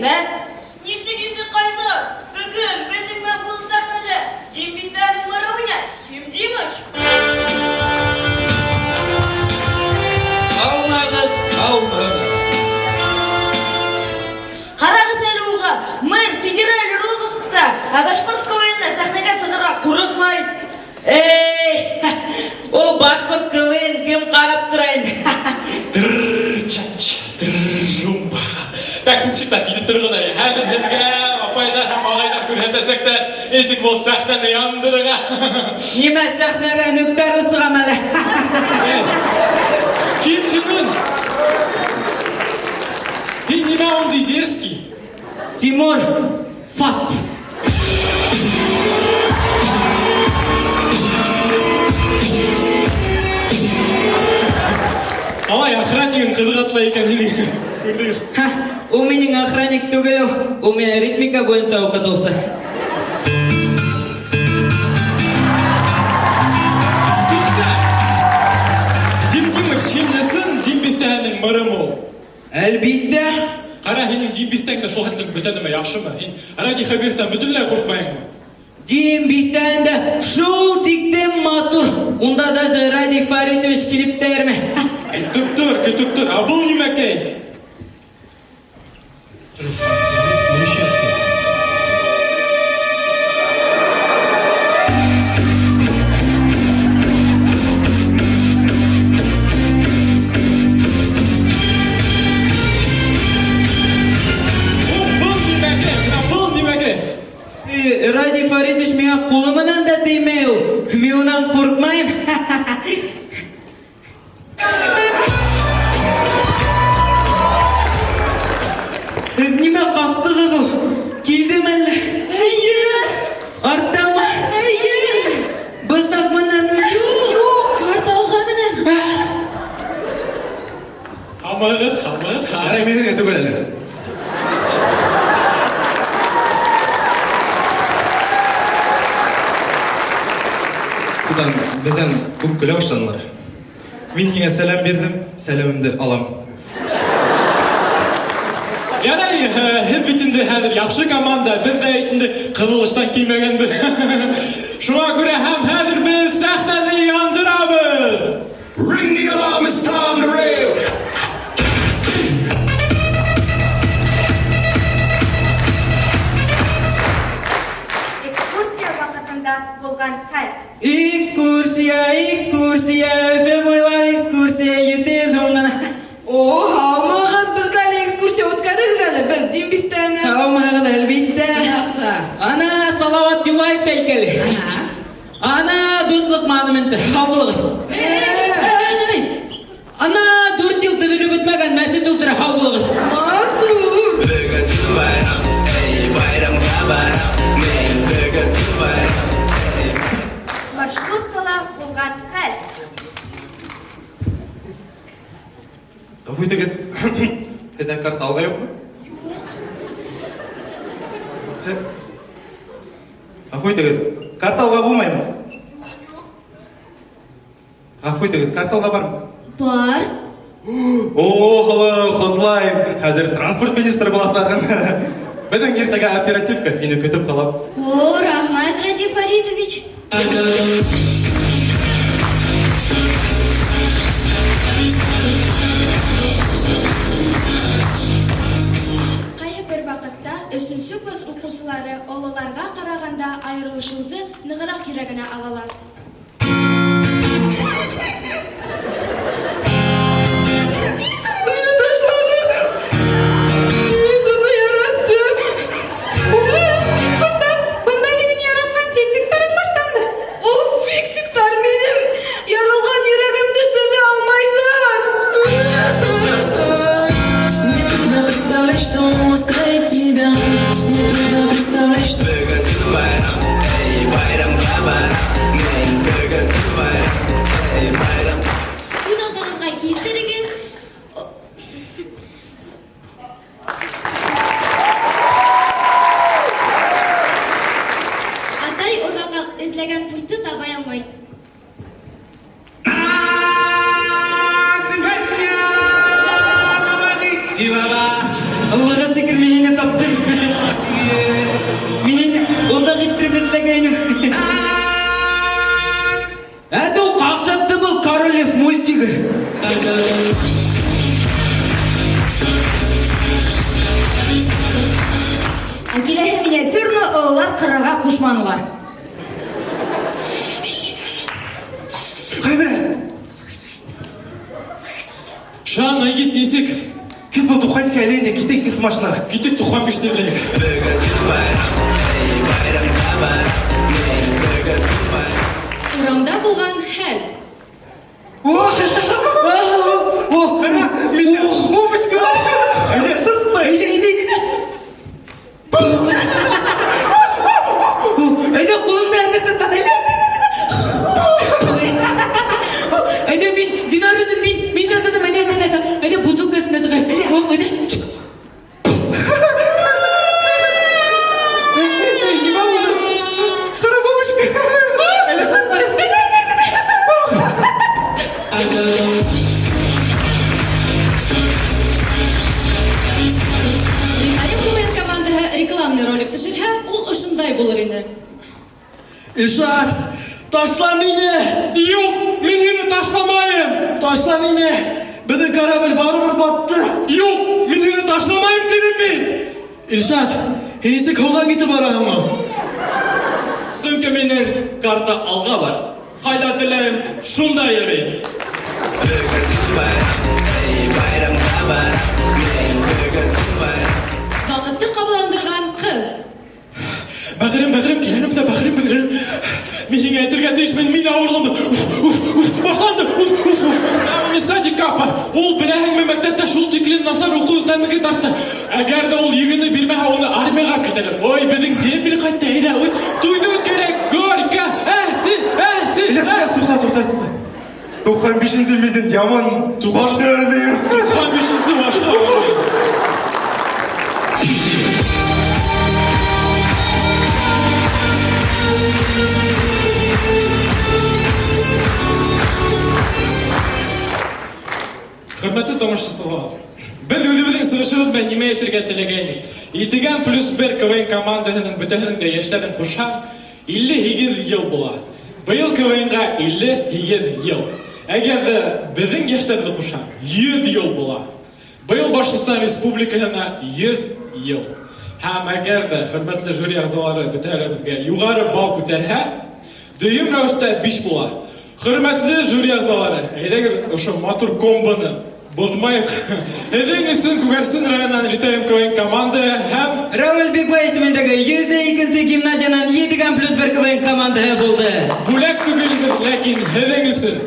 нимә? Нисек инде кайда? Бөгөн беҙҙең менән был сәхнәлә Дим Биҫтәһенең мэры уйнай, Дим Димыч. Һаумыһығыҙ, һаумыһығыҙ. Ҡарағыҙ әле уға, мэр федераль розыскта, ә башҡорт КВН сәхнәгә сығырға ҡурҡмай. Эй, ул башҡорт КВН кем ҡарап тора инде? Тр-чач, тр-румба. Так, пупсиктар, китеп тороғоҙ әле. Хәҙер һеҙгә апайҙар һәм ағайҙар күрһәтәсәктәр. Нисек был сәхнәне яндырырға. Нимә сәхнәгә нөктәр сығам әле? Кем һинең? Һин нимә ундай дерзкий? Тимур Фас. Алай охраннигың ҡыҙыҡ атлай икән һинең. Күрҙегеҙ? Ха, ул минең охранник түгел ул. Ул минең ритмика буйынса уҡытыусы. Туҡта! Дим Димыч, һин ысын Дим биҫтәһенең мэрымы ул? Әлбиттә. Ҡара, һинең Дим биҫтәңдә шул хәтлем бөтә нәмә яҡшымы? Һин Радий Хәбировтан бөтөнләй ҡурҡмайһыңмы? Дим биҫтәһендә шул тиклем матур. Унда даже Радий Фаритович килеп тә йөрөмәй. Көтөп тор, көтөп тор. Ә был нимәкәй? Ул был нимәкәй? Бына был нимәкәй? Радий Фаритович миңә ҡулы менән дә теймәй ул. Мин унан ҡурҡмайым. Һеҙ нимә ҡастығыҙ ул? Килдеме әллә? Эйе. Арттамы? Эйе. Бысаҡ менәнме? Юҡ, карталға менән. Һаумыһығыҙ, һаумыһығыҙ. Ярай, минең генә түгел әле. Судан беҙҙән күп көлә башланылар. Мин һиңә сәләм бирҙем, сәләмемде алам. Ярай, һеҙ бит инде хәҙер яҡшы команда, беҙ ҙә инде ҡыҙыл ыштан кеймәгәнбеҙ. Шуға күрә һәм хәҙер беҙ сәхнәне яндырабыҙ. Ring the alarm, it's time to rave. Экскурсия ваҡытында булған хәл. Экскурсия, экскурсия, Өфө буйлап экскурсия ете һуң ғына. О, һаумыһығыҙ, беҙгә әле экскурсия үткәрегеҙ әле, беҙ Дим биҫтәһенә. Һаумыһығыҙ, әлбиттә. Яҡшы. Ана Салават Юлаев һәйкәле. Ана Дуҫлыҡ монументы. Һау булығыҙ. Э, Ана 4 йыл төҙөлөп бөтмәгән мәсет ултыра. Һау булығыҙ. Матур. Бөгөн байрам, эй, байрамға барам. Мин бөгөн байрам. Маршруткала булған хәл. Ғәфү итегеҙ. Һеҙҙә карта алға юҡмы? Юҡ. Ғәфү итегеҙ. Карта алға булмаймы? Ғәфү итегеҙ, карта алға бармы? Бар. О, халыҡ, ҡотлайым. Хәҙер транспорт министры буласаҡһың. Беҙҙең иртәгә оперативка, һине көтөп ҡалам. О, рәхмәт, Радий Фаритович. Ҡайһы бер ваҡытта өсөнсө класс уҡыусылары ололарға ҡарағанда айырылышыуҙы нығыраҡ йөрәгенә алалар. Мине ташланы. Мин уны яраттым. Бында, бында һинең яратҡан фиксиктарың башланды. Ул фиксиктар минең ярылған йөрәгемде төҙә алмайҙар. Мне трудно представлять, что он ласкает тебя. Мне трудно представлять, что Бөгөн байрам, эй, байрамға барам. Мин бөгөн байрам, эй, байрам. Күҙ алдығыҙға килтерегеҙ. Атай оҙаҡ эҙләгән пультты таба алмай. Chihuahua. Аллаға шөкөр, мин һине таптым. Мин һине оҙаҡ иттереп эҙләгәйнем. Ә ул ҡаҡшатты был Король Лев мультигы. Ә киләһе миниатюраны ололар ҡарарға ҡушманылар. Ҡайбер, Шан, Айгиз, нисек? кит был туханька әле инде, китек икенсе машинаға. Китек туҡһан биште эҙләйек. Бөгөн байрам, эй, байрамға барам Мин бөгөн байрам Урамда булған хәл. О, о, Миндә бомбочка бар. Әйҙә, шыртлай. Әйҙә, әйҙә, әйҙә. Әйҙә, ҡулымда нәрсә тот. Әйҙә, әйҙә, әйҙә. Әйҙә, мин Динар үҙем, мин, мин шартладым. Әйҙә, әйҙә, әйҙә. Әйҙә, бутылкаһына тығай. О, әйҙә. Эй, нимә булды? Ҡара бомбочка. Әйҙә, шыртлай. Литаем КВН командаһы рекламный ролик төшөрһә, ул ошондай булыр ине. Илшат, ташла мине! Юҡ, мин һине ташламайым. Ташла мине! Беҙҙең корабль барыбер батты. Юҡ, мин һине ташламайым тинем мин. Илшат, һин нисек һыуҙан китеп бараһың? Сөнки минең карта алға бар. Ҡайҙа теләйем, шунда йөрөйөм. Бөгөн байрам, эй, байрамға барам Мин бөгөн байрам Ваҡытты ҡабаландырған ҡыҙ. Бәғерем, бәғерем, киләнем дә, бәғерем, бәғерем. Мин һиңә әйтергә тейешмен, мин ауырлымын. Уф, уф, уф, башланды. Уф, уф, уф. Ә уны садикка апар. Ул беләһеңме, мәктәптә шул тиклем насар уҡыу тәмәке тартты. Әгәр ҙә ул егене бирмәһә, уны армияға китәләр. Ой, беҙҙең дембель ҡайтты, әйҙә, ой, туйҙы үткәрәк, горько, әсе, әсе, Ильяс, Ильяс, туҡта, туҡта, туҡта. Туҡһан бишенсе мин яман баш күрҙем. Туҡһан бишенсе башта. Хөрмәтле тамашасылар, беҙ үҙебеҙҙең сығышыбыҙ менән нимә әйтергә теләгәйнек? Етегән плюс бер КВН командаһының бөтәһенең дә йәштәрен ҡушһаҡ, 58 йыл була. Быйыл КВНға 58 йыл. Әгәр ҙә беҙҙең йәштәрҙе ҡушһаҡ, 100 йыл була. Быйыл Башҡортостан Республикаһына 100 йыл. Һәм әгәр ҙә хөрмәтле жюри ағзалары бөтәһе беҙгә юғары балл күтәрһә, дөйөм рәүештә 5 була. Хөрмәтле жюри ағзалары, әйҙәгеҙ ошо матур комбоны боҙмайыҡ. Һеҙҙең өсөн Күгәрсен районынан Ритаем КВН команда һәм Рауил Бикбай исемендәге 102 гимназиянан Етегән плюс бер КВН командаһы булды. Бүләк түгелбеҙ, ләкин һеҙҙең өсөн.